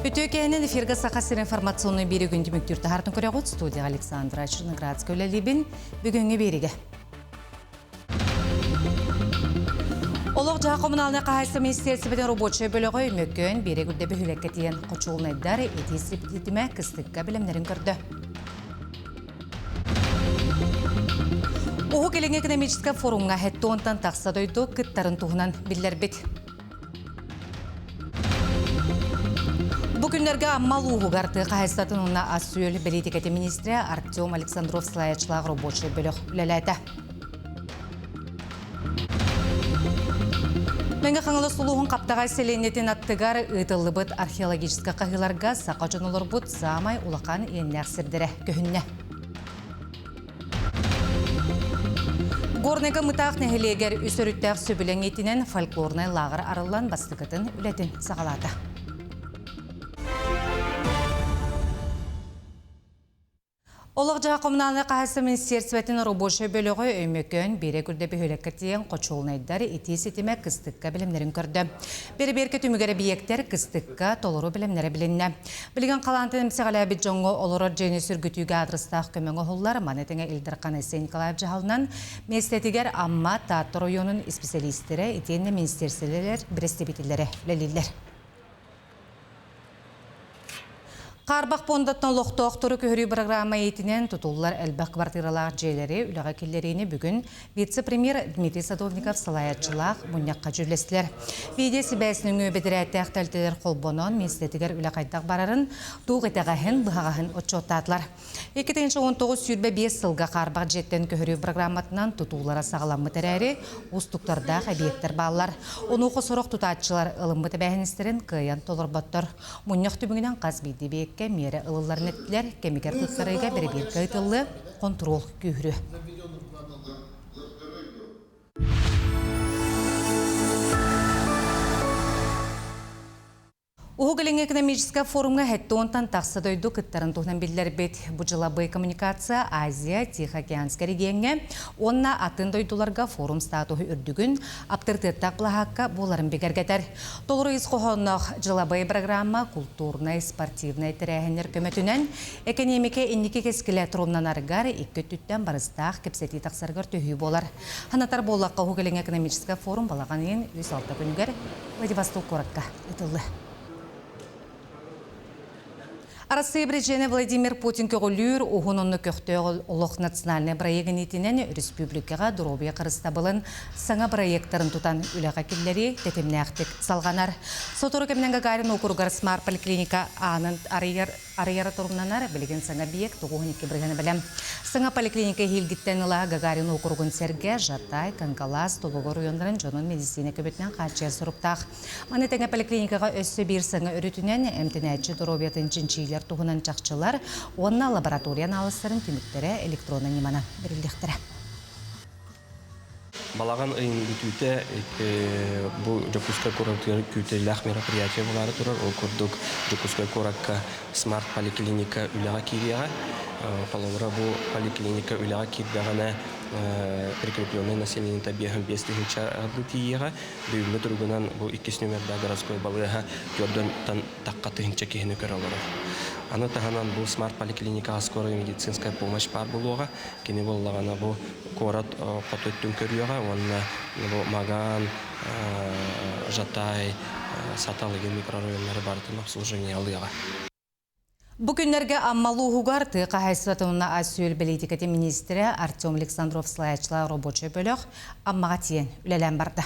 Үтүө кэһинэн эфиргэ Саха сирин информационнай биэри күн түмүктүүр таһаартын көрөҕүт студияҕа Александра Черноградская үлэлиибин. Бүгүҥҥү биэригэ. Олох-дьаһах коммуналнай хаһаайыстыба министиэристибэтин рабочай бөлөҕө Өймөкөөн биэрэк үрдэ бөһүөлэккэ тиийэн хочуолунайдар итии ситимэ кыстыкка бэлэмнэрин көрдө. Уһук Илиҥҥи экономическай форумҥа хеттонтан тахса дойду кыттарын туһунан биллэрбит. Бу күннэргэ Амма улууһугар тыа хаһаайыстыбатын уонна ас-үөл бэлиитикэтин министрэ Артем Александров салайааччылаах рабочай бөлөх үлэлээтэ. Мэҥэ Хаҥалас улууһун Хаптаҕай сэлиэнньэтин аттыгар ыытыллыбыт археологическай хаһыыларга саха дьон олорбут саамай улахан иэннээх сирдэрэ көһүннэ. Горнайга Мытаах нэһилиэгэр үс өрүттээх сөбүлэҥ иитинэн фольклорнай лааҕыр арыллан бастакытын үлэтин саҕалаата. Олох-дьаһах коммуналнай хаһаайыстыба министиэристибэтин рабочай бөлөҕө Өймөкөөн биэрэк үрдэ бөһүөлэккэ тиийэн хочуолунайдар итии ситимэ кыстыкка бэлэмнэрин көрдө. Бэрэбиэркэ түмүгэр эбийиэктэр кыстыкка толору бэлэмнэрэ билиннэ. Билигин халаантан эмсэҕэлээбит дьоҥҥо олорор дьиэни сөргүтүүгэ аадырыстаах көмө оҥоһуллар. Маны тэҥэ Ил Дархан Айсен Николаев дьаһалынан миэстэтигэр Амма, Таатта оройуонун исписэлиистэрэ итиэннэ министиэристибэлэр бэрэстэбиитэллэрэ үлэлииллэр. Хаарбах пуондаттан олохтоохтору көһөрүү бырагыраама иитинэн тутуллар элбэх квартиралаах дьиэлэри үлэҕэ киллэриини бүгүн вице-премьер Дмитрий Садовников салайааччылаах мунньахха дьүүллэстилэр. Видео сибээс нөҥүө бэдэрээттээх тэрилтэлэр холбонон миэстэтигэр үлэ хайдах барарын, туох итэҕэһин, быһаҕаһын отчуоттаатылар. 2019-25 сылга хаарбах дьиэттэн көһөрүү программатынан тутуулара саҕаламмыт эрээри, уустуктардаах эбийиэктэр бааллар. Онуоха сорох тутааччылар ылыммыт эбээһинэстэрин кыайан толорботтор. Мунньах түмүгүнэн хас биирдии эбийиэккэ миэрэ ылылларын эттилэр, кэмигэр туттарыыга бэрэбиэркэ ыытыллыа, хонтуруол күүһүрүө. Уһук Илиҥҥи экономическай форумҥа хеттонтан тахса дойду кыттарын туһунан биллэрбит. Бу дьылабыай коммуникация Азия, Тихоокеанскай региоҥҥа уонна атын дойдуларга форум статуһу үрдүгүн, аптарытыаттаах былаһаакка буоларын бигэргэтэр. Толору ис хоһоонноох дьылабыай программа култуурнай, спортивнай тэрээһиннэр көмөтүнэн экэниэмикэ инники кэскилэ торумнанарыгар икки өттүттэн барыстаах кэпсэтии тахсарыгар төһүү буолар. Санатар буоллахха, Уһук Илиҥҥи экономическай форум балаҕан ыйын 3-6 күнүгэр Владивосток куоракка ыытыллыа. Арассыыйа президенэ Владимир Путин көҕүлүүр уһун онно көхтөөх олох национальнай бырайыагын иитинэн республикаҕа доруобуйа харыстабылын саҥа бырайыактарын тутан үлэҕэ киллэрии тэтимнээхтик салҕанар. Сотору кэминэн Гагарин уокуругар Смарт поликлиника аанын арыйар арыйара торумнанар, билигин саҥа объект 92 бырыһыана бэлэм. Саҥа поликлиника эһиилгиттэн ыла Гагарин уокуругун сэргэ Жатай, Кангалаас, Тулуга оройуоннарын дьонун медицина көмөтүнэн хааччыйар соруктаах. Маны тэҥэ поликлиникаҕа өссө биир саҥа өрүтүнэн эмтэнээччи доруобуйатын чинчиилэр туһунан чахчылар уонна лаборатория анаалыстарын түмүктэрэ электроннай ньыманан бэриллиэхтэрэ. Балаҕан ыйын бүтүүтэ бу Дьокуускай куоратыгар күүтүүлээх мероприятие буолаары турар. Ол курдук Дьокуускай куоракка смарт поликлиника үлэҕэ киириэҕэ. Холобура, бу поликлиника үлэҕэ киирдэҕинэ прикрепленное население 55 тыһыынча тиийиэҕэ. Бүгүҥҥү туругунан бу иккис нүөмэрдээх городской балыыһа төрдөн тахха тыһыынча киһини көрө олорор. Аны таһынан бу смарт поликлиникаҕа скорая медицинская помощь баар буолуоҕа. Кини буоллаҕына бу куорат хоту өттүн көрүөҕэ уонна бу Маган, Жатай, Сатал игин микрорайоннары барытын обслуживание алыаҕа. Бу күннэргэ Амма улууһугар тыа хаһаайыстыбатын уонна ас-үөл бэлиитикэтин миниистирэ Артем Александров салайааччылаах рабочай бөлөх Аммаҕа тиийэн үлэлээн барда.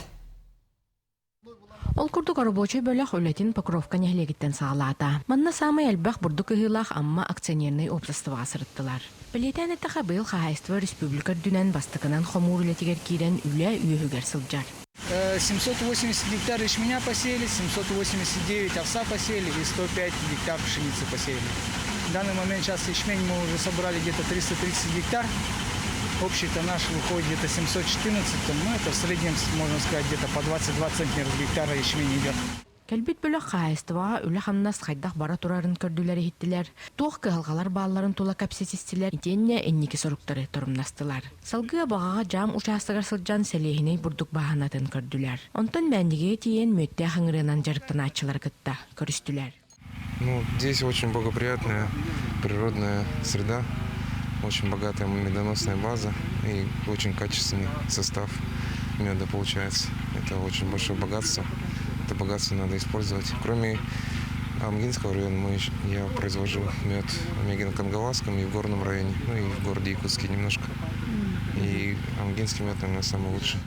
Ол курдук оробуочай бөлөх үлэтин Покровка нэһилиэгиттэн саҕалаата. Манна саамай элбэх бурдук ыһыылаах Амма акционернай уопсастыбаҕа сырыттылар. Бэлиэтээн эттэххэ, быйыл хаһаайыстыба республика үрдүнэн бастакынан хомуур үлэтигэр киирэн үлэ үөһүгэр сылдьар. 780 гектар ячменя посеяли, 789 овса посеяли и 105 гектар пшеницы посеяли. В данный момент сейчас ячмень мы уже собрали где-то 330 гектар. Общий тоннаж выходит где-то 714 тонн. Ну, это в среднем, можно сказать, где-то по 22 центнера с гектара ячмень идет. Кэлбит бөлөх хаһаайыстыбаҕа үлэ-хамнас хайдах бара турарын көрдүлэр-иһиттилэр, туох кыһалҕалар баалларын тула кэпсэтистилэр итиэннэ инники соруктары торумнастылар. Салгыы Абаҕаҕа дьаам учаастагар сылдьан сэлиэһинэй бурдук бааһынатын көрдүлэр. Онтон Мээндигэҕэ тиийэн мүөттээх ыҥырыанан дьарыктанааччылары кытта көрүстүлэр. Ну, здесь очень благоприятная природная среда, очень богатая медоносная база и очень качественный состав меда получается. Это очень большое богатство. Это богатство надо использовать. Кроме Амгинского района я произвожу мед в Мегино-Кангаласском и в Горном районе, ну и в городе Якутске немножко. И Амгинский мед, наверное, самый лучший.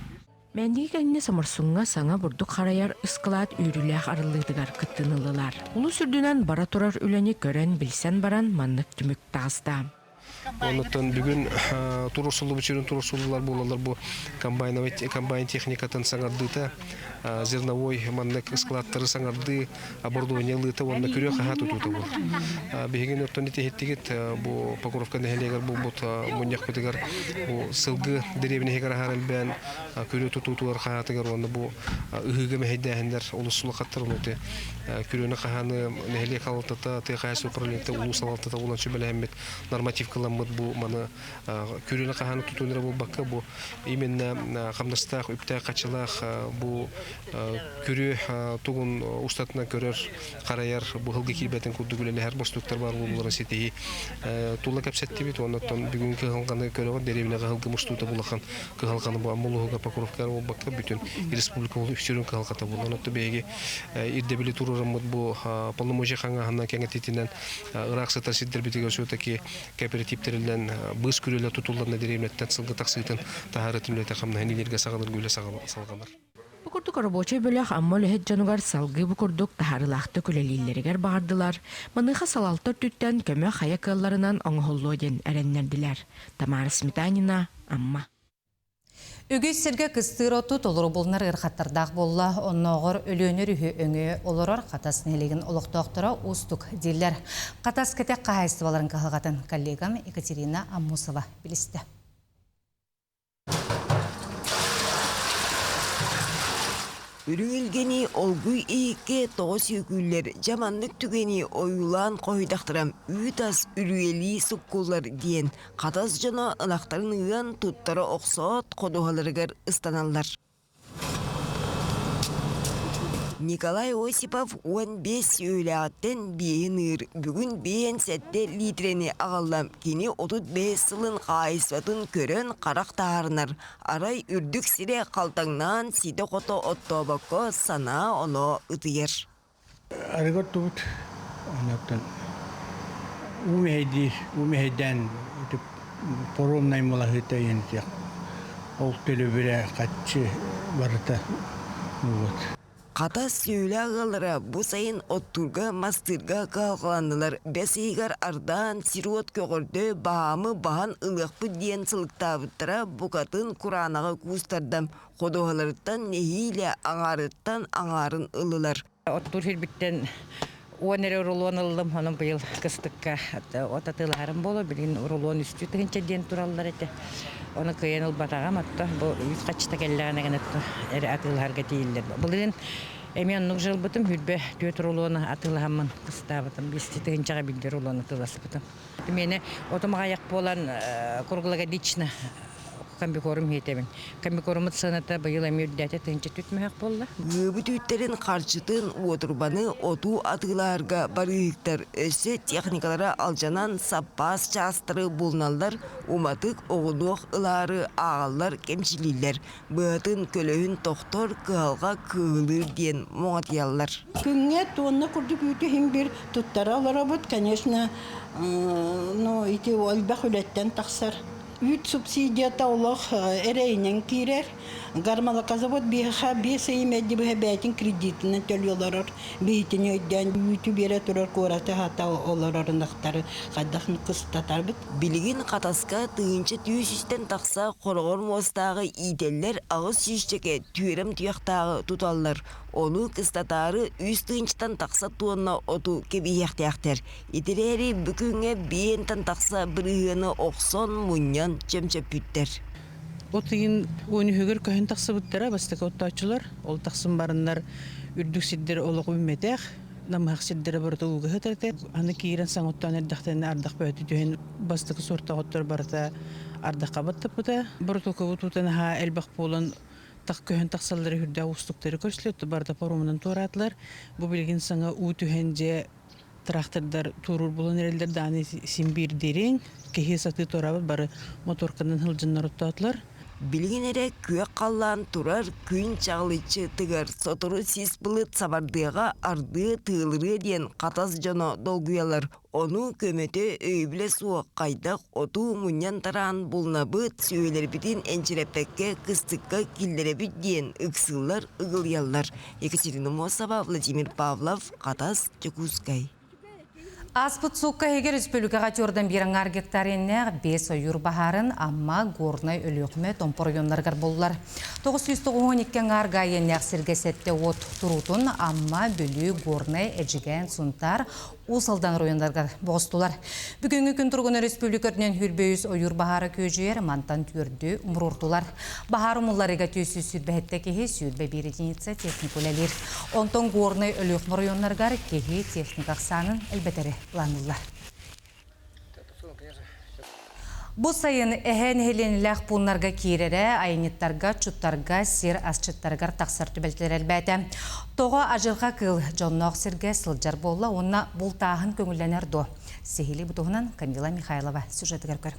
Мээндиги кэннэ Соморсуҥҥа саҥа бурдук харайар ыскылаат үөрүүлээх арыллыытыгар кыттыныллылар. Улуус үрдүнэн бара турар үлэни көрөн, билсэн баран маннык түмүк таҕыста. Оннуттан бүгүн туруорсуллубут сүрүн туруорсуллуулар буолаллар бу комбайновый комбайн техникатын саҥардыыта, зерновой маннык ыскылааттары саҥардыы, оборудование ылыыта уонна күрүө хаһаа тутуута буолар. Биһигин оттон итиһиттигит бу Покровка нэһилиэгэр буолбут мунньахпытыгар бу сылгы дэриэбинэһигэр аһаар элбээн күрүө тутуутугар хаһаатыгар уонна бу ыһыыга мэһэйдээһиннэр олус сулахаттар ону күрүөнү хаһааны нэһилиэк салалтата, тыа хаһаайыстыба управлениета, улуус салалтата булан сүбэлэһэммит нормативкаламмыт бу маны күрүөнү хаһааны тутуун эрэ буолбакка бу именно хамнастаах, үптээх, хаччылаах бу күрүө тугун устатынан көрөр, харайар, бу ыһылга киирбэтин курдук үлэлэһэр бостууктар баар буолууларын ситиһии тула кэпсэттибит. Оннуттан бүгүҥкү кыһалҕаны көрөҕүт, дэриэбинэҕэ ыһылгы мустуута улахан кыһалҕаны бу Амма улууһугар Покровка буолбакка бүтүн республика сүрүн кыһалҕата буолла. Онон биһиги ирдэбили туруораммыт бу полномочия хаҥааһынан кэҥэтиитинэн ыраах сытар сирдэрбитигэр все-таки кооперативтэринэн быыс күрүөлэ тутулланна дэриэбинэттэн сылгы тахсыытын таһаарытын үлэтэ хамнаһын илииргэ саҕалырга үлэ салҕанар. Бу курдук рабочай бөлөх Амма үлэһит дьонугар салгыы бу курдук таһаарыылаахтык үлэлииллэригэр баҕардылар, маныаха салалта өттүттэн көмө хайа кыалларынан оҥоһуллуо диэн эрэннэрдилэр. Тамара Сметанина, Амма. Үгүс сиргэ кыстыыр оту толору булунар ыарахаттардаах буолла. Оннооҕор Өлүөнэ өрүһү өҥө олорор Хатас нэһилиэгин олохтоохторо уустук дииллэр. Хатас кэтэх хаһаайыстыбаларын кыһалҕатын коллегам Екатерина Аммосова билистэ. Үрүҥ илгэни олгуй иһиккэ тоҕо сүөкүүллэр, дьэ маннык түгэни ойуулаан хоһуйдахтара үүт-ас үрүйэлии суккуллар диэн Хатас дьоно ынахтарын ыан туттара охсоот ходуһаларыгар ыстаналлар. Николай Осипов 15 сүөһүлээҕиттэн биэһин ыыр, бүгүн 57 лиитэрэни аҕалла. Кини 35 сылын хаһаайыстыбатын көрөн харах таһаарынар. Арай үрдүк сирэ халтаҥнаан ситэ-хото оттообокко санаа-оноо ытыйар. Арыгы оттубут. Оннуттан уу мэһэйдиир, уу мэһэйдээн паром наймылаһыыта иэнтиэх. Ол төлөбүрэ хаччы барыта вот. Хата сүөлээх ыаллара бу сайын оттуурга, мастыырга кыһалҕаланнылар. Бэс ыйыгар ардаан, сир-уот көҕөрдө, баһаамы баһан ылыахпыт диэн сылыктаабыттара букатын кураанаҕы куустарда. Ходуһаларыттан нэһиилэ аҥаарыттан аҥаарын ыллылар. Оттуур сирбиттэн уон эрэ урулуон ыллым, онон быйыл кыстыкка от атыылаһарым буолуо. Билигин урулуон үстүү тыһыынча диэн тураллар этэ. Ону кыайан ылбатаҕым, отто бу үс хаччыта кэллэҕинэ гына эрэ атыылаһарга тиийиллэр. Былырыын эмиэ оннук дьылбытым, хүрбэ түөрт рулону атыылаһаммын кыстаабытым, биэстии тыһыынчаҕа биирдэ рулон атыыласпытым. Миэнэ отум аҕыйах буолан круглогодично комбикорум иһитэбин. Комбикормут сыаната быйыл эмиэ үрдээтэ тыһыынча түт мөһөх буолла. Ыабыт үүттэрин харчытын, уотурбаны отуу атыылаһарга барыыһыктар өссө техникалара алдьанан саппаас чаастары булуналлар, уматык, оҕунуох ылаары ааҕаллар, кэмчилииллэр. Быһатын көлөһүн тохтор, кыһалҕа кыыһылыыр диэн муҥатыйаллар. Күҥҥэ туонна курдук үүтү иһин биир туттара олоробут, конечно, ну ити элбэх үлэттэн тахсар. Үүт субсидията олох эрэйинэн киирэр. Гармолокозавод биһиэхэ биэс ый мэлдьи быһа бэйэтин кредитинэн төлүү олорор. Биһитини өйдөөн үүтү биэрэ турар куораты хата олорор ынахтары хайдах кыстатарбыт. Билигин Хатаска тыһыынча түүс үстэн тахса хороҕор муостааҕы иитэллэр аҕыс сүүсчэкэ түөрэм туйахтааҕы туталлар. Ону кыстатаары үс тыһыынчаттан тахса туонна оту кэбиһиэхтээхтэр. Итирээри бүгүҥҥэ биэнтэн тахса бырыһыаны охсон, мунньан чөмчөппүттэр. От ыйын уон үһүгэр көһөн тахсыбыттара бастакы оттооччулар. Ол тахсан бараннар үрдүк сирдэр олох үүммэтэх, намыһах сирдэрэ барыта ууга сытар этэ. Аны киирэн саҥа оттоон эрдэхтэринэ ардах бөҕөтө түһэн бастакы суортаах оттор барыта ардахха баттаппыта. Боротуокабыт уута наһаа элбэх буолан тах көһөн тахсаллара үрдээх уустуктары көрсүлэр, барыта паромунан туораатылар. Бу билигин саҥа уу түһэн дьэ. Трактордар туоруур буолан эрэллэр даҕаны син биир дириҥ, киһи сатыы туораабыт бары моторканан сылдьаннар оттоотулар. Билигин эрэ күөх халлаан турар, күн чаҕылыччы тыгар, сотору сис былыт сабардыаҕа ардыа тыалырыа диэн Хатас дьоно долгуйаллар. Ону көмөтө өйөбүлэ суох хайдах оту мунньан-тараан булунабыт, сүөһүлэрбитин энчирэппэккэ кыстыкка киллэрэбит диэн ыксыыллар ыгылыйаллар. Екатерина Мосова, Владимир Павлов, Хатас, Дьокуускай. Ааспыт суукка иһигэр республикаҕа түөртэн биир аҥаар гектар иэннээх биэс ойуур баһаарын Амма, Горнай, Өлүөхүмэ, Томпо оройуоннарыгар буллар. 992 аҥаар га иэннээх сиргэ сэттэ уот туруутун Амма, Бүлүү, Горнай, Эдьигээн, Сунтаар, Уус Алдан оройуоннарыгар боҕустулар. Бүгүҥҥү күн туругун өрөспүүбүлүкэ үрдүнэн хүрбөйүс ойуур баһаара күөдьүйэр, мантан түөрдү умуруортулар. Баһаар умулларыга 427 киһи, 21 единица техника үлэлиир. Онтон Горнай, Өлүөхүмэ оройуоннарыгар киһи техника ахсаанын элбэтэри планныыллар. Бу сайын эһэ нэһилиэнньэлээх пууннарга киирэрэ, айанньыттарга, чуттарга, сир асчыттарыгар тахсар түбэлтэлэр элбээтэ. Тоҕо адьырҕа кыыл дьонноох сиргэ сылдьар буолла уонна бултааһын көҥүллэнэр дуо? Сиһилии бу туһунан Камила Михайлова сюжетыгар көр.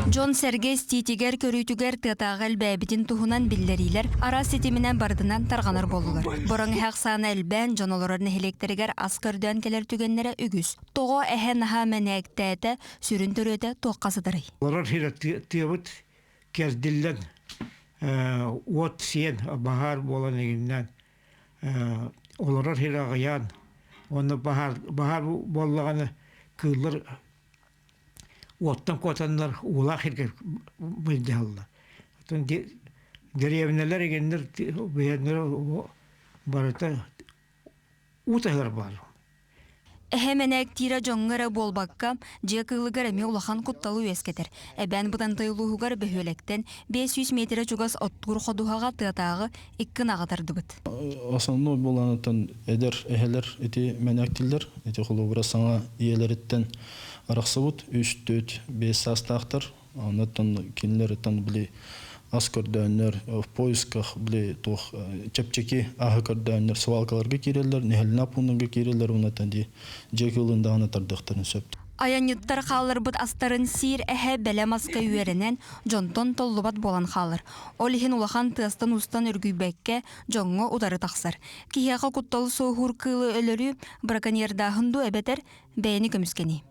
Дьон-сэргэ истиитигэр, көрүүтүгэр тыатааҕы элбээбитин туһунан биллэриилэр араас ситиминэн барытынан тарҕанар буоллулар. Бороҥ эһэ ахсаана элбээн, дьон олорор нэһилиэктэригэр ас көрдөөн кэлэр түгэннэрэ үгүс. Тоҕо эһэ наһаа мэнээктээтэ, сүрүн төрүөтэ туохха сытарый? Олорор сирэ тыабыт кэрдиллэн, уот сиэн, баһаар буолан игиннээн олорор сирэ аҕыйаан уонна баһаар баһаар буоллаҕына кыыллар уоттан куотаннар уулаах сиргэ былдьаһаллар. Оттон дэриэбинэлэр игиннэр бэйэлэрэ барыта уу таһыгар баар. Эһэ мэнээктиирэ дьоҥҥо эрэ буолбакка, дьиэ кыылыгар эмиэ улахан кутталы үөскэтэр. Эбээн Бытантай улууһугар бөһүөлэктэн 500 миэтэрэ чугас оттуур ходуһаҕа тыатааҕы икки ынаҕы тардыбыт. Основной буоланыттан эдэр эһэлэр ити мэнээктииллэр. Ити холобура саҥа ийэлэриттэн арахсыбыт үс, төрт, биэс саастаахтар. Оннуттан кинилэриттэн били ас көрдөөннөр, в поисках били туох чэпчэки аһы көрдөөннөр свалкаларга киирэллэр, нэһилиэнньэ пууннарга киирэллэр уонна дии дьиэ кыылын даҕаны тардыахтарын сөп. Айанньыттар хаалларбыт астарын сиир эһэ бэлэм аска үөрэнэн, дьонтон толлубат буолан хаалар. Ол иһин улахан тыастан-уустан үргүйбэккэ, дьоҥҥо утары тахсар. Киһиэхэ куттал суоһуур кыылы өлөрүү, браконьердааһын дуу эбэтэр бэйэни көмүскэнии.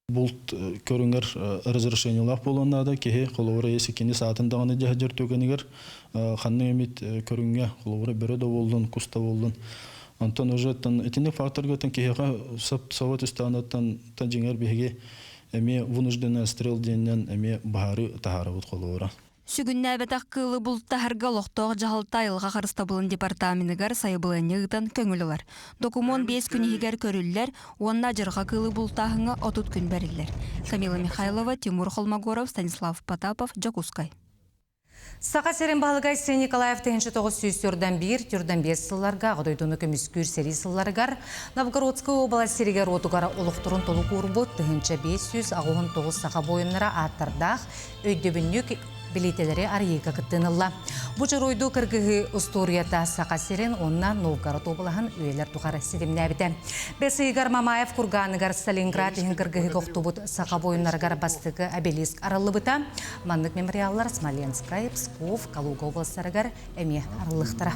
Булт көрүҥэр разрешениелаах буолуон наада. Киһи холобура если кини саатын даҕаны дьаһадьар түгэнигэр ханнык эмит көрүҥҥэ холобура бөрө да буоллун, кус да буоллун. Онтон уже итинник факторга киһиэхэ саба түстэҕинэттэн дьиҥэр биһиги эмиэ вынужденный стрел диэнинэн эмиэ баһаары таһаарабыт холобура. Сүгүннээбэтэх кыылы бултаһарга олохтоох дьаһалта айылҕа харыстабылын департаменыгар сайабылыанньа ыытан көҥүл ылар. Докумуон биэс күн иһигэр көрүллэр уонна адьырҕа кыылы бултааһыҥҥа 30 күн бэриллэр. Камила Михайлова, Тимур Холмогоров, Станислав Потапов, Дьокуускай. Саха сирин баһылыга Айсен Николаев 1901 45 сылларга Аҕа дойдуну көмүскүүр сэрии сылларыгар Новгородскай уобалас сиригэр-уотугар олохторун толук уурбут 1589 саха буойуннара ааттардаах өйдөбүнньүк билиитэлэри арыйыыга кыттыын ылла. Бу дьоруойдуу кыргыһыы устуоруйата Саха сирин уонна Новгород уобалаһын үйэлэр тухары ситимнээбитэ. Бэс ыйыгар Мамаев кургааныгар Сталинград иһин кыргыһыыга охтубут саха буойуннарыгар бастакы обелиск арыллыбыта. Маннык мемориаллар Смоленскай, Псков, Калуга областарыгар эмиэ арыллыахтара.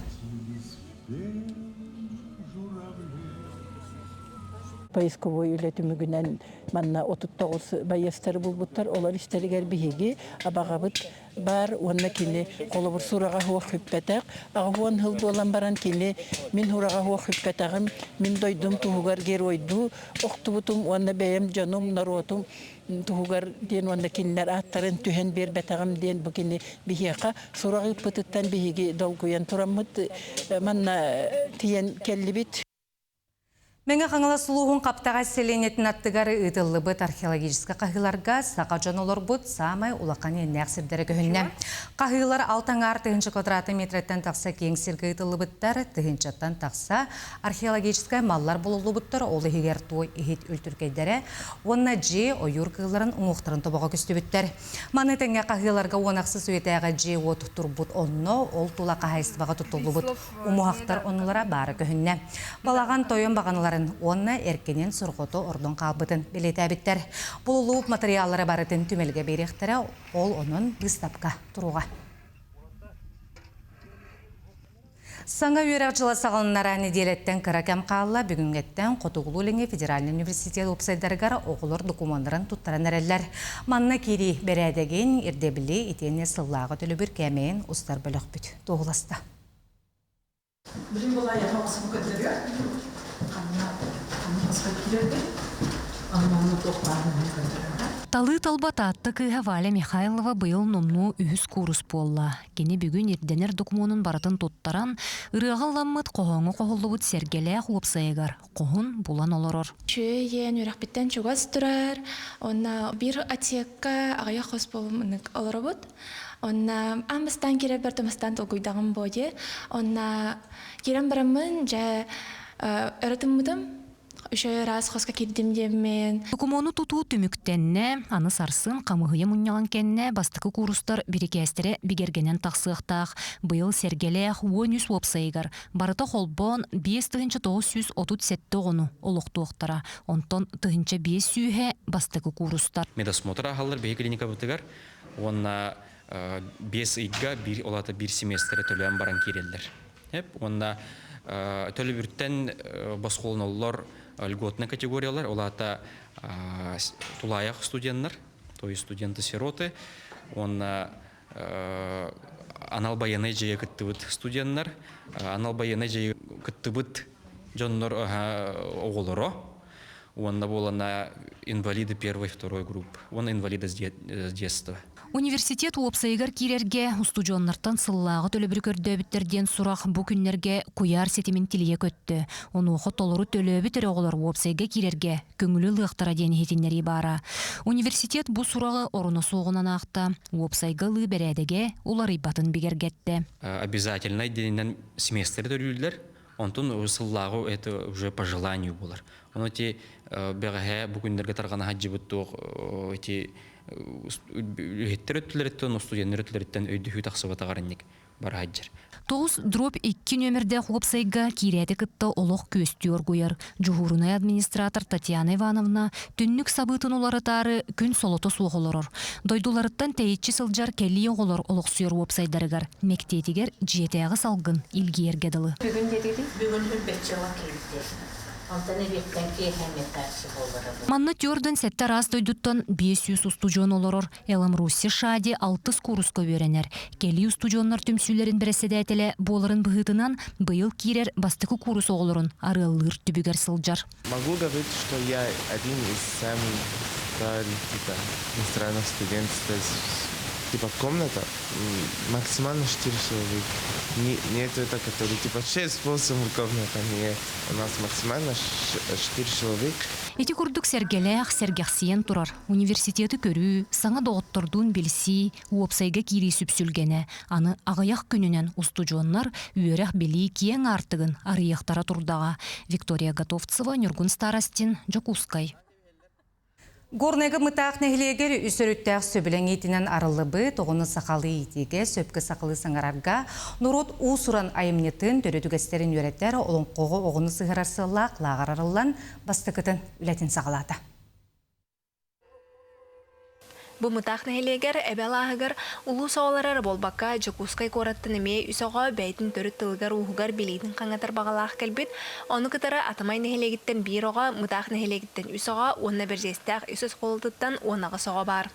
Поисковой үлэ түмүгүнэн манна 39 байыастары булбуттар. Олор истэригэр биһиги абаҕабыт баар уонна кини холобур сураҕа суох сүппэтэх. Аҕыс сыл буолан баран кини мин сураҕа суох сүппэтэҕим, мин дойдум туһугар геройдуу охтубутум уонна бэйэм дьонум, норуотум туһугар диэн уонна кинилэр ааттарын түһэн биэрбэтэҕим диэн бу кини биһиэхэ сурах ыыппытыттан биһиги долгуйан тураммыт манна тиийэн кэллибит. Мэҥэ Хаҥалас улууһун Хаптаҕай сэлиэнньэтин аттыгар ыытыллыбыт археологическай хаһыыларга саха дьон олорбут саамай улахан иэннээх сирдэрэ көһүннэ. Хаһыылар алта аҥаар тыһыынча квадратный метрэттэн тахса киэҥ сиргэ ыытыллыбыттар, тыһыынчаттан тахса археологическай маллар булуллубуттар, ол иһигэр туой иһит үлтүркэйдэрэ уонна дьиэ ойуур кыылларын уҥуохтарын тобоҕо көстүбүттэр. Маны тэҥэ хаһыыларга уон ахсыс үйэтээҕи дьиэ-уот турбут онно ол тула хаһаайыстыбаҕа туттуллубут умуһахтар оннулара баара көһүннэ. Балаҕан тойон баҕаналарын уонна эркинин сорҕото ордон хаалбытын бэлиэтээбиттэр. Булулууп матырыйааллара барытын түмэлгэ биэриэхтэрэ, ол онон быыстапка туруоҕа. Саҥа үөрэх дьыла саҕаланара нэдиэлэттэн кыра кэм хаалла. Бүгүҥҥэттэн Хотугулуу-Илиҥҥи федеральнай университет уопсайдарыгар оҕолор докумуоннарын туттаран эрэллэр. Манна киирии бэрээдэгин, ирдэбили итиэннэ сыллааҕы төлөбүр кээмэйин устар бөлөхпүт туоһуласта. Билим былаайаха охсубу көрдөрүө. Ханна ханна хоско киирэрбин, онно туох баарын көрдөрөҕө. Талыы талба Таатта кыыһа Валя Михайлова быйыл номнуо үһүс куурус буолла. Кини бүгүн ирдэнэр докумуонун барытын туттаран, ырыаҕа ылламмыт хоһооҥҥо хоһуллубут сэргэлээх уопсайыгар хоһун булан олорор. Үчүгэй үөрэхпиттэн чугас турар. Онно биир отсекка аҕыйах хос буолуммут олоробут. Онно аан бастаан киирэрбэр тумастаан толкуйдаҕым буо дии. Онно киирэн бараммын дьэ өрө тыммытым. Үчүгэй ыраас хоско киирдим диэммин. Докумуону тутуу түмүктэннэ, аны сарсын хамыыһыйа мунньаҕын кэннэ бастакы куурустар бирикээстэрэ бигэргэнэн тахсыахтаах. Быйыл Сэргэлээх 13 уопсайыгар барыта холбоон 5937 оҕону олохтуохтара. Онтон тыһыынча биэс сүүһэ бастакы куурустар. Медосмотр ааһаллар биһи клиникабытыгар уонна биэс ыйга биир ол аата биир семестры төлөөн баран киирэллэр. Уонна төлөбүртэн босхолоноллор льготная категориялар, ол аата тулаайах студеннар, то есть студенты-сироты, уонна анал байыаннай дьайыы кыттыбыт студеннар, анал байыаннай дьайыы кыттыбыт дьоннор оҕолоро, уонна буолана инвалиды первой, второй группы, уонна инвалиды с детства. Университет уопсайыгар киирэргэ устудьуоннартан сыллааҕы төлөбүрү көрдөөбүттэр диэн сурах бу күннэргэ куйаар ситимин тилийэ көттө. Онуоха толору төлөөбүт эрэ оҕолор уопсайга киирэргэ көҥүлү ылыахтара диэн иһитиннэрии баара. Университет бу сураҕы оруна суоҕунан аахта, уопсайга ылыы бэрээдэгэ уларыйбатын бигэргэттэ. Обязательнай диэнинэн семестры төлүүллэр, онтон сыллааҕы это уже по желанию буолар. Ону ити бэҕэһээ бу күннэргэ тарҕана сылдьыбыт туох ити үлэһиттэр өттүлэриттэн, студеннар өттүлэриттэн өйдөһүү тахсыбатаҕар инник бара сылдьар. Тоҕус дробь икки нүөмэрдээх уопсайга киирээти кытта олох күөстүү оргуйар. Дьуһуурунай администратор Татьяна Ивановна түннүк сабыытын уларытаары күн солото суох олорор. Дойдуларыттан тэйиччи сылдьар кэлии оҕолор олохсуйар уопсайдарыгар мэктиэтигэр дьиэтээҕи салгын илгийэргэ дылы. Бүгүн диэтигит? Бүгүн үрбэччи ыла киирдэ. Онтон эбиэттэн киэһэ метарчы буолара буолуо. Манна түөрдэн сэттэ араас дойдуттан 500 устудьуон олорор. Эламрусси Шади алтыс кууруска үөрэнэр. Кэлии устудьуоннар түмсүүлэрин бэрэссэдээтэлэ буоларын быһыытынан, быйыл киирэр бастакы куурус оҕолорун арыаллыыр түбүгэр сылдьар. Могу говорить, что я один из самых старых типа иностранных студентов. То есть типа комната максимально 4 человека. Не, нет это, который типа 6-8 комната. Нет, у нас максимально 4 человека. Ити курдук сэргэлээх, сэргэхсийэн турар университеты көрүү, саҥа доҕоттордуун билсии, уопсайга киирии сүпсүлгэнэ, аны аҕыйах күнүнэн устудьуоннар үөрэх-билии киэҥ аартыгын арыйыахтара турдаҕа. Виктория Готовцева, Ньургун Старостин, Дьокуускай. Горнайга Мытаах нэһилиэгэр үс өрүттээх сөбүлэҥ иитинэн арыллыбыт оҕону сахалыы иитиигэ, сөпкө сахалыы саҥарарга, норуот уус-уран айымньытын, төрүт үгэстэрин үөрэтэр, олоҥхоҕо оҕону сыһыарар сыаллаах лааҕыр арыллан, бастакытын үлэтин саҕалаата. Бу Мытаах нэһилиэгэр Эбэ алааһыгар улуус оҕолоро эрэ буолбакка, Дьокуускай куораттан эмиэ үс оҕо бэйэтин төрүт тылыгар-ууһугар билиитин хаҥатар баҕалаах кэлбит. Ону кытары Атамай нэһилиэгиттэн биир оҕо, Мытаах нэһилиэгиттэн үс оҕо уонна Бэрдьиэстээх үс оскуолатыттан 18 оҕо баар.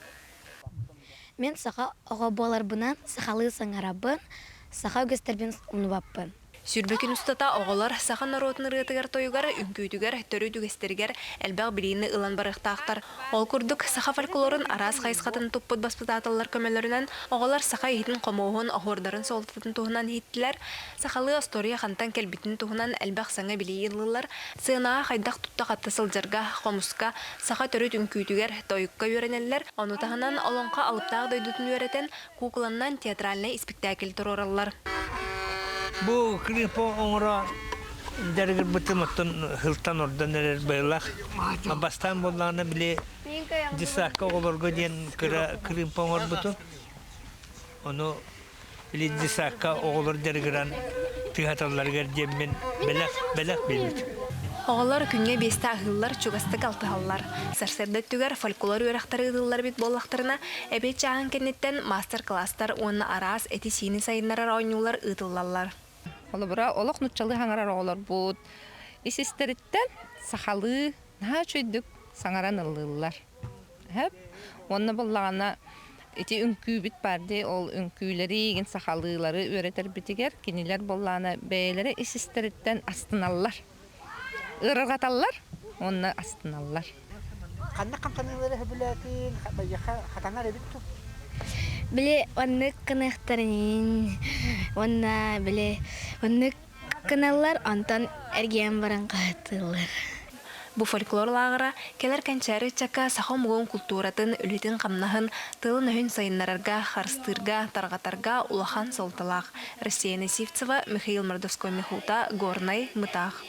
Мин саха оҕо буоларбынан сахалыы саҥарабын, саха үгэстэрбин умнубаппын. Сүүрбэ күн устата оҕолор саха норуотун ырыатыгар-тойугар, үҥкүүтүгэр, төрүт үгэстэригэр элбэх билиини ылан барыахтаахтар. Ол курдук, саха фольклорун араас хайысхатын туппут баспытааталлар көмөлөрүнэн оҕолор саха иһитин-хомуоһун, оһуордарын суолтатын туһунан иһиттилэр, сахалыы остуоруйа хантан кэлбитин туһунан элбэх саҥа билии ыллылар, сыанаҕа хайдах тутта-хатта сылдьарга, хомуска, саха төрүт үҥкүүтүгэр, тойукка үөрэнэллэр, ону таһынан олоҥхо алыптаах дойдутун үөрэтэн, куукуланнан театральнай испиктээкил туруораллар. Бу клипы оҥоро дьарыгырбытым оттон сылтан ордон эрэр быһылаах. Бастаан буоллаҕына били десакка оҕолорго диэн кыра кырыымпа оҥорбутум. Ону били десакка оҕолор дьарыгыран тыаһаталларыгар диэммин бэлэх бэлэх биэрбитим. Оҕолор күҥҥэ биэстэ аһыыллар, чугастык алтыһаллар. Сарсыарда өттүгэр фольклор үөрэхтэрэ ыытыллар эбит буоллахтарына, эбиэт чааһын кэнниттэн маастар-кылаастар уонна араас эти-сиини сайыннарар оонньуулар ыытыллаллар. Холобура, олох нуччалыы хаҥарар оҕолорбут ис-истэриттэн сахалыы наһаа үчүгэйдик саҥаран ыллыыллар. Уонна буоллаҕына ити үҥкүүбүт баар дии, ол үҥкүүлэри игин сахалыылары үөрэтэрбитигэр кинилэр буоллаҕына бэйэлэрэ ис-истэриттэн астыналлар. Ыарырҕаталлар уонна астыналлар. Ханна хамсаныылары сөбүлээтин, хатанар эбит дуу? Били оннук гыныахтарын уонна били оннук гыналлар, онтон эргийэн баран хаһытыыллар. Бу фольклор лааҕыра кэлэр кэнчээри ыччакка саха омугун култууратын, үлэтин-хамнаһын, тылын-өһүн сайыннарарга, харыстыырга, тарҕатарга улахан суолталаах. Россия Сивцева, Михаил Мордовской-Михута, Горнай, Мытаах.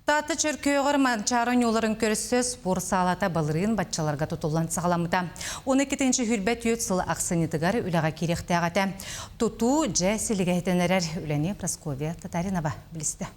Таатта Чөркөөҕөр Манчаары оонньууларын көрсө спорт саалата былырыын баччаларга тутуллан саҕаламмыта. Оны иккитинчи хүрбэт үөт сыл ахсынньытыгар үлэҕэ киириэхтээх этэ. Тутуу дьэ силигэһитэн эрэр үлэни Прасковья Татаринова билистэ.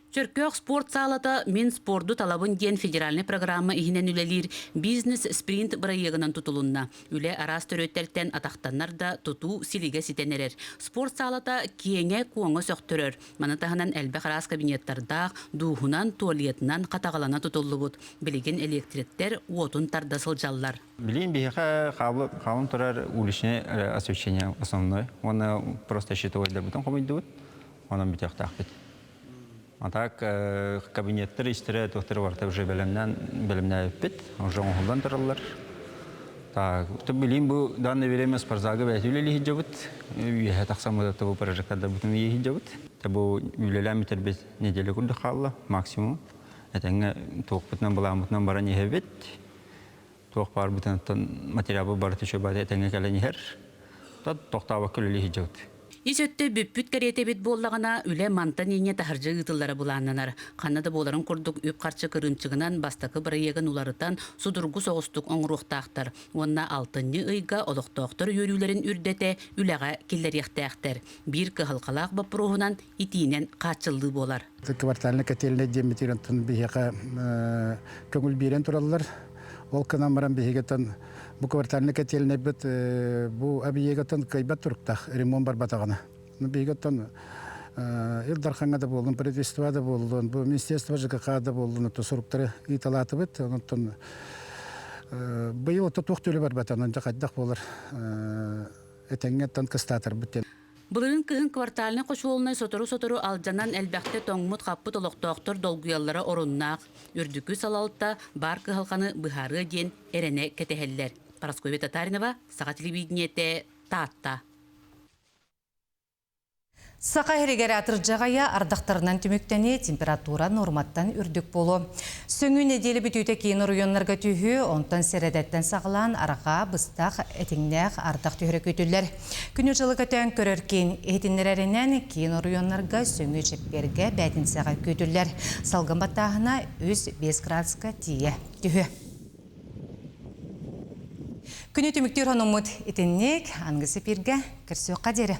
Чөркөөх спорт саалата «Мин спорду талабын» диэн федеральнай программа иһинэн үлэлиир бизнес-спринт бырайыагынан тутулунна. Үлэ араас төрүөттэртэн атахтаннар да тутуу силигэ ситэн эрэр. Спорт саалата киэҥэ-куоҥа сөхтөрөр. Маны таһынан элбэх араас кабинеттардаах, дууһунан, туалетынан хатаҕалана тутуллубут. Билигин электриктэр уотун тарда сылдьаллар. Билигин биһиэхэ хаалан турар уличное освещение основной. Уонна просто щитовойдарбытын хомуйдубут. Онон бүтүөхтаахпыт. А так кабинеттар истэрэ туохтара барыта уже бэлэмнээн бэлэмнээбиппит, уже оҥоһуллан тураллар. Так, билигин бу данное время спортзалга бэйэтэ үлэлии сылдьабыт. Үөһэ тахсаммыт бу прожектордарбытын ыйыы сылдьабыт. Бу үлэлээн бүтэрбит неделя курдук хаалла максимум. Этэҥҥэ туохпутунан былааммытынан баран иһэбит. Туох баарбытынан материалбыт барыта үчүгэй этэҥҥэ кэлэн иһэр. Тохтообокко үлэлии сылдьабыт. Ис өттө бүппүт кэриэтэ эбит буоллаҕына, үлэ мантан инньэ таһырдьа ыытыллара былааннанар. Ханна да буоларын курдук үп-харчы кырыымчыгынан бастакы бырайыагын уларытан, судургу соҕустук оҥоруохтаахтар уонна алтынньы ыйга олохтоохтор үөрүүлэрин үрдэтэ үлэҕэ киллэриэхтээхтэр. Биир кыһалҕалаах боппуруоһунан итиинэн хааччыллыы буолар. Квартальнай котельнай диэммитигэр онтон биһиэхэ көҥүл биэрэн тураллар. Ол гынан баран биһигитэн бу квартальнай котельнайбыт бу объегаттан кыайбат туруктаах ремонт барбатаҕына. Биһигиттэн Ил Дархаҥҥа да буоллун, правительство да буоллун, бу Министерство ЖКХ да буоллун, ото суруктары ыыталаатыбыт. Онтон быйыл ото туох төлө барбата, онон хайдах буолар этэҥҥэ кыстаатарбыт диэн. Былырыын кыһын квартальнай хочуолунай сотору-сотору алдьанан элбэхтэ тоҥмут-хаппыт олохтоохтор долгуйаллара оруннаах. Үрдүкү салалта баар кыһалҕаны быһаарыа диэн эрэнэ кэтэһэллэр. Парасковья Татаринова, Саха телевидениетэ, Таатта. Саха иһигэр атырдьаҕайа ардахтарынан түмүктэниэ, температура норматтан үрдүк буолуо. Сөҥүү нэдиэлэ бүтүүтэ киин оройуоннарга түһүү, онтон сэрэдэттэн саҕалаан арҕаа, быстах, этиҥнээх ардах түһэрэ күүтүллэр. Күнү-дьылы көтөөн көрөр киин иһитиннэрэринэн, киин оройуоннарга сөҥүү чэппиэргэ, бээтинсэҕэ күүтүллэр. Салгын баттааһына 3-5 градуска тиийэ түһүө. Күнү түмүктүүр хонуммут итинник, аныгы эпииргэ көрсүөххэ диэри.